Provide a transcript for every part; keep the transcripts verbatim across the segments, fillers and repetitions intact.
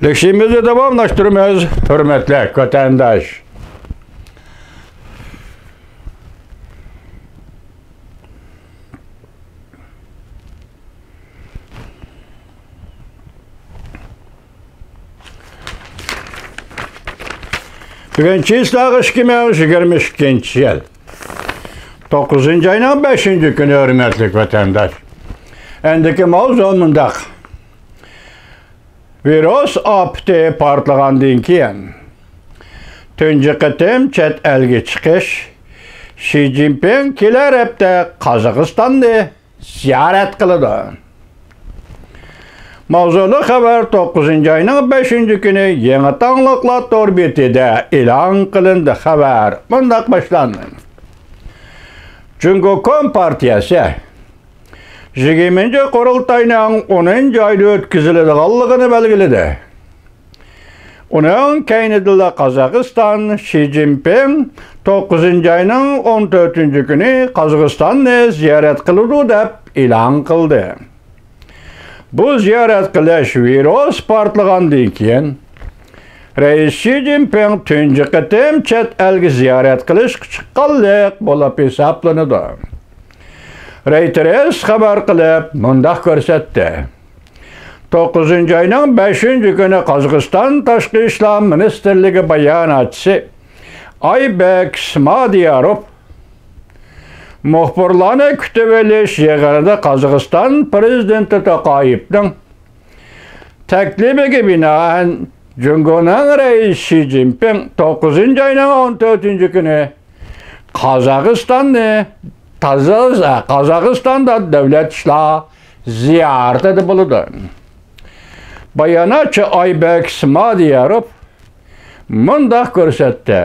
ئىشىمىزنى داۋاملاشتۇرىمىز، ھۆرمەتلىك ۋەتەنداش. بۈگۈن چىسلاغا ئىككى مىڭ يىگىرمە ئىككىنچى يىل، توققۇزىنچى ئاينىڭ بەشىنچى كۈنى، ھۆرمەتلىك ۋەتەنداش. ئەندىكى ماۋزۇ مۇنداق. ۋىرۇس ئاپىتى پارتلىغاندىن كېيىن، تۇنجى قېتىم چەت ئەلگە چىقىش، شى جىنپىڭ كېلەر ھەپتە قازاقىستاننى زىيارەت قىلىدۇ. ماۋزۇلۇق خەۋەر توققۇزىنچى ئاينىڭ بەشىنچى كۈنى يېڭى تاڭلىقلار تور بېتىدە ئېلان قىلىندى. خەۋەر مۇنداق باشلاندى. جۇڭگو كومپارتىيەسى يىگىرمىنچى قۇرۇلتاينىڭ ئونىنچى ئايدا ئۆتكۈزۈلىدىغانلىقىنى بەلگىلىدى. ئۇنىڭ كەينىدىلا قازاقىستان، شى جىنپىڭ توققۇزىنچى ئاينىڭ ئون تۆتىنچى كۈنى قازاقىستاننى زىيارەت قىلىدۇ دەپ ئېلان قىلدى. بۇ زىيارەت قىلىش ۋىرۇس پارتلىغاندىن كېيىن، رەئىس شى جىنپىڭ تۇنجى قېتىم چەت ئەلگە زىيارەت قىلىشقا چىققانلىق بولۇپ ھېسابلىنىدۇ. رەيتېرس خەۋەر قىلىپ مۇنداق كۆرسەتتى. توققۇزىنچى ئاينىڭ بەشىنچى كۈنى قازاقىستان تاشقى ئىشلار مىنىستىرلىكى باياناتچىسى ئايبەك سمادىياروف مۇخبىرلارنى كۈتۈۋېلىش يىغىنىدا قازاقىستان پىرېزىدېنتى توقايېۋنىڭ تەكلىپىگە بىنائەن، جۇڭگونىڭ رەئىسى شى جىنپىڭ توققۇزىنچى ئاينىڭ ئون تۆتىنچى كۈنى قازاقىستاننى تازا، قازاقىستاندا دۆلەت ئىشلار زىيارىتىدە بولىدۇ. باياناتچى ئايبەك سمادىياروف مۇنداق كۆرسەتتى.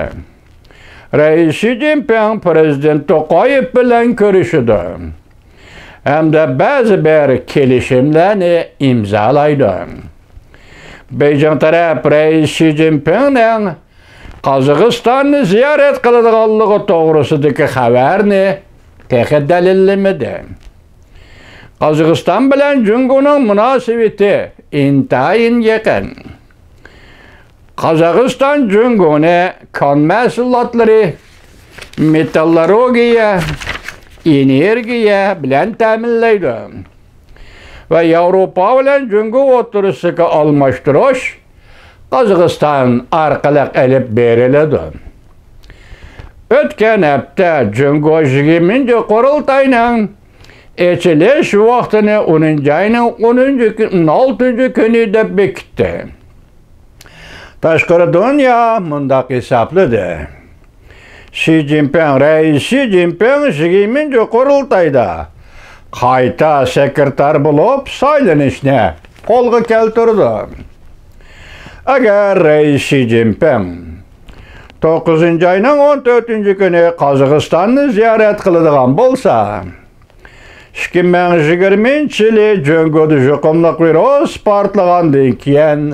رەئىس شى جىنپىڭ پىرېزىدېنت توقايېۋ بىلەن كۆرۈشىدۇ ھەمدە بەزى بىر كېلىشىملەرنى ئىمزالايدۇ. بېيجىڭ تەرەپ رەئىس شى جىنپىڭنىڭ قازاقىستاننى زىيارەت قىلىدىغانلىقى توغرىسىدىكى خەۋەرنى تېخى دەلىللىمىدى. قازاقىستان بىلەن جۇڭگونىڭ مۇناسىۋىتى ئىنتايىن يېقىن. قازاقىستان جۇڭگونى كان مەھسۇلاتلىرى، مېتاللورگىيە، ئېنېرگىيە بىلەن تەمىنلەيدۇ ۋە ياۋروپا بىلەن جۇڭگو ئوتتۇرىسىدىكى ئالماشتۇرۇش قازاقىستان ئارقىلىق ئېلىپ بېرىلىدۇ. ئۆتكەن ھەپتە جۇڭگو يىگىرمىنچى قۇرۇلتاينىڭ ئېچىلىش ۋاقتىنى ئونىنچى ئاينىڭ ئونىنچى كۈ-، ئون ئالتىنچى كۈنى دەپ بېكىتتى. تاشقىرى دۇنيا مۇنداق ھېسابلىدى. شى جىنپىڭ، رەئىس شى جىنپىڭ يىگىرمىنچى قۇرۇلتايدا قايتا سېكرېتار بولۇپ سايلىنىشنى قولغا كەلتۈرىدۇ. ئەگەر رەئىس شى جىنپىڭ توققۇزىنچى ئاينىڭ ئون تۆتىنچى كۈنى قازاقىستاننى زىيارەت قىلىدىغان بولسا، ئىككى مىڭ يىگىرمىنچى يىلى جۇڭگودا يۇقۇملۇق ۋىرۇس پارتلىغاندىن كېيىن،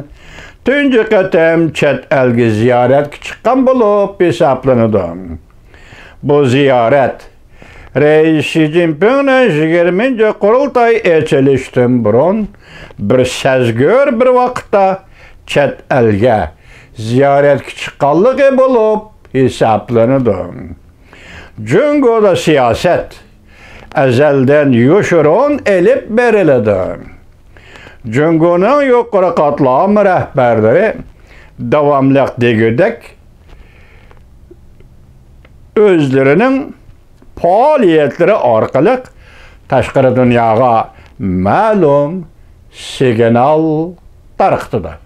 تۇنجى قېتىم چەت ئەلگە زىيارەتكە چىققان بولۇپ ھېسابلىنىدۇ. بۇ زىيارەت رەئىس شى جىنپىڭنىڭ يىگىرمىنچى قۇرۇلتاي ئېچىلىشتىن بۇرۇن بىر سەزگۈر بىر ۋاقىتتا چەت ئەلگە زىيارەتكە چىققانلىقى بولۇپ ھېسابلىنىدۇ. جۇڭگودا سىياسەت ئەزەلدىن يوشۇرۇن ئېلىپ بېرىلىدۇ. جۇڭگونىڭ يۇقىرى قاتلام رەھبەرلىرى داۋاملىق دېگۈدەك ئۆزلىرىنىڭ پائالىيەتلىرى ئارقىلىق تاشقىرى دۇنياغا مەلۇم سىگنال تارقىتىدۇ.